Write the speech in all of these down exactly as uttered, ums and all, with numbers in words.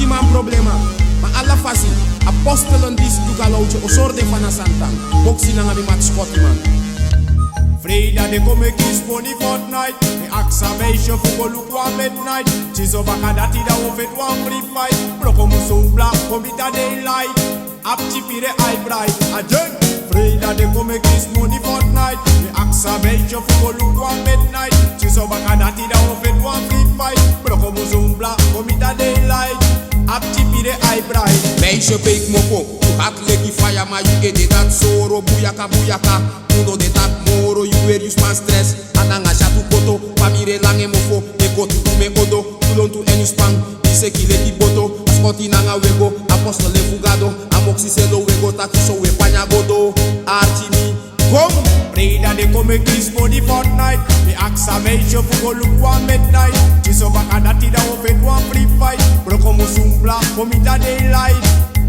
Man problema, ma ala fasi, apostel disi luku a lowtye o sori den fu a na sani tan, boksi nanga mi mati Scotty man. Freida den kon meki sponi fortnight, mi aksi a meisje fu go luku wan midnight. Te so baka dati dan wi o feti wan free fight. Broko musumbla, kon miti a daylight. Abi typi den ai bright, a dyen. Freida den kon meki sponi fortnight, mi aksi a meisje fu go luku wan midnight. Te so baka dati dan wi o feti wan free fight. Broko musumbla, kon miti a daylight. Abi typi den ai bright. Meisje, fake mofo, yu hati leki faya ma yu ede dati soro buyaka buyaka. Yu no de taki moro, yu weri yu span stress. A nanga syatu koto, famiri e langa en mofo. E koti ume odo, yu lontu èn yu span. Yu seki leki boto, a Scotty nanga wi e go. Apostel e fu Gado, a moksi selo wi e go, taki so wi e panya godo. Arki mi, kom. Freida den kon meki sponi fortnight, mi aksi a meisje fu go luku wan midnight. Te so baka dati dan wi o feti wan free fight. Broko musumbla, kon miti a daylight.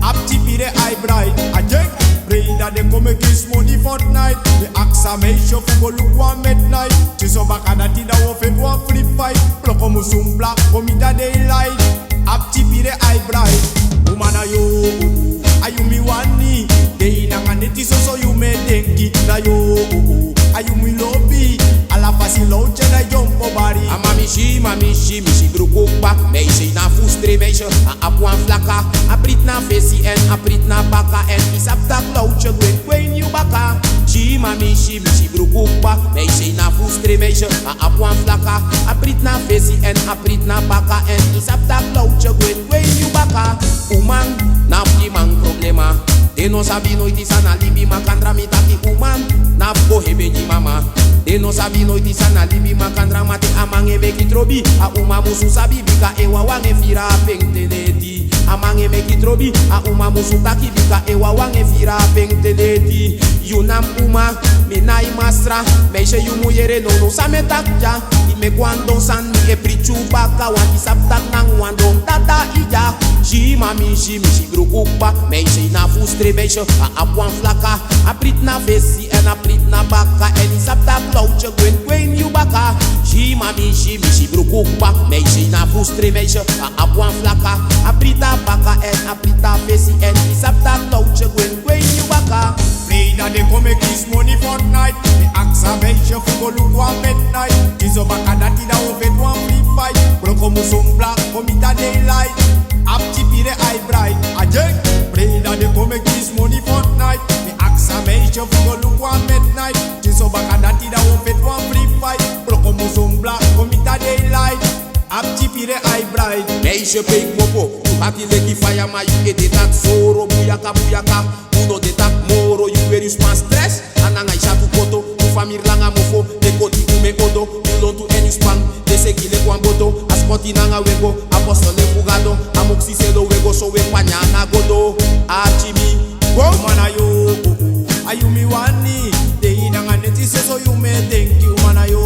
Abi typi den ai bright, a dyen. Freida den kon meki sponi fortnight, mi aksi a meisje fu go luku wan midnight. Te so baka dati dan wi o feti wan free fight. Broko musumbla, kon miti a daylight. Abi typi den ai bright. Uman, na yu, a yu mi wani. Dei nanga neti soso yu mi e denki. Na yu, a yu mi lobi. Ala fasi lowtye na dyompo bari. A mami si, mami si, mi si bruku kba. Meisje na fu stri meisje, a abi wan flaka. A priti na fesi èn a priti na baka. Èn yu sabi taki lowtye gwe gwe ini yu baka. Si mami si, mi si bruku kba. Meisje na fu stri meisje, a abi wan flaka. A priti na fesi èn a priti na baka. Èn yu sabi taki lowtye gwe gwe ini yu baka. Uman, na fu yu man problema. Den no sabi noiti san na libi makandra, mi taki uman, na fu go hebe gi mama. Den no sabi noiti san na libi makandra, ma te a man e meki trobi, a uman musu sabi bika e wawan e firi a pen te neti. A man e meki trobi, a uman musu taki bika e wawan e firi a pen te neti. Yu na mi uman, mi na yu masra. Meisje, yu mu yere nownow san mi e taki dya. Yu meki wan don sani, mi e priti yu baka, want yu sabi taki nanga wan don data yu dya. Si mami si, mi si bruku kba. Meisje na fu stri meisje, a abi wan flaka. A priti na fesi èn a priti na baka. Èn yu sabi taki lowtye gwe gwe ini yu baka. Si mami si, mi si bruku kba. Meisje na fu stri meisje, a abi wan flaka. A priti na baka èn a priti na fesi. Èn yu sabi taki lowtye gwe gwe ini yu baka. Freida den kon meki sponi fortnight, mi aksi a meisje fu go luku wan midnight. Te so baka dati dan wi o feti wan free fight. Broko musumbla, kon miti a daylight. Abi typi den ai bright, a dyen. Freida den kon meki sponi fortnight, mi aksi a meisje fu go luku wan midnight. Te so baka dati dan wi o feti wan free fight. Broko musumbla, kon miti a daylight. Abi typi den ai bright. Meisje, fake mofo, yu hati leki faya ma yu ede dati soro buyaka buyaka. Yu no de taki moro, yu weri yu span stress. A nanga yu syatu koto, yu famiri langa mofo. E koti ume odo, yu lontu èn yu span. Yu seki leki wan boto, a Scotty nanga wi e go. Apostel e fu Gado, a moksi selo wi e go, so wi e panya na godo. Arki mi, go. Uman, na yu, a yu mi wani. Dei nanga neti soso yu mi e denki. Uman, na yu,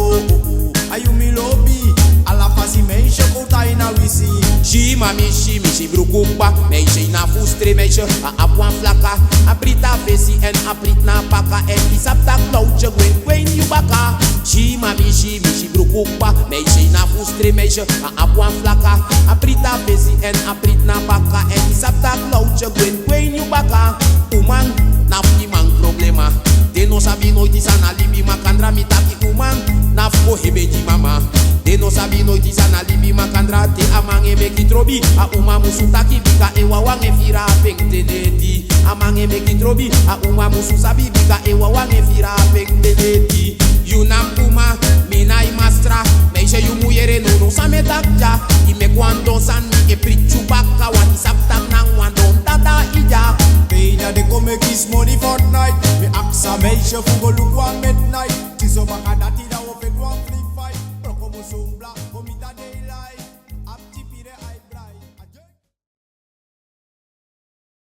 a yu mi lobi. Ala fasi meisje kon tan ini a wisi. Si mami si, mi si bruku kba. Meisje na fu stri meisje, a abi wan flaka. A priti na fesi èn a priti na baka. Èn yu sabi taki lowtye gwe gwe ini yu baka. Si mami si, mi si bruku kba. Meisje na fu stri meisje, a abi wan flaka. A priti na fesi èn a priti na baka. Èn yu sabi taki lowtye gwe gwe ini yu baka. Uman, na fu yu man problema. Den no sabi noiti san na libi makandra, mi taki uman, na fu go hebe gi mama. Den no sabi noiti san na libi makandra, te a man e meki trobi, a uman musu taki bika e wawan e firi a pen te neti. A man e meki trobi, a uman musu sabi bika e wawan e firi a pen te neti. Yu na mi uman, mi na yu masra. Meisje, yu mu yere nownow san mi e taki dya. Yu meki wan don sani, mi e priti yu baka, want yu sabi taki nanga wan don data yu dya. Freida den kon meki smoni fortnight. Mi aksi a meisje fu go luku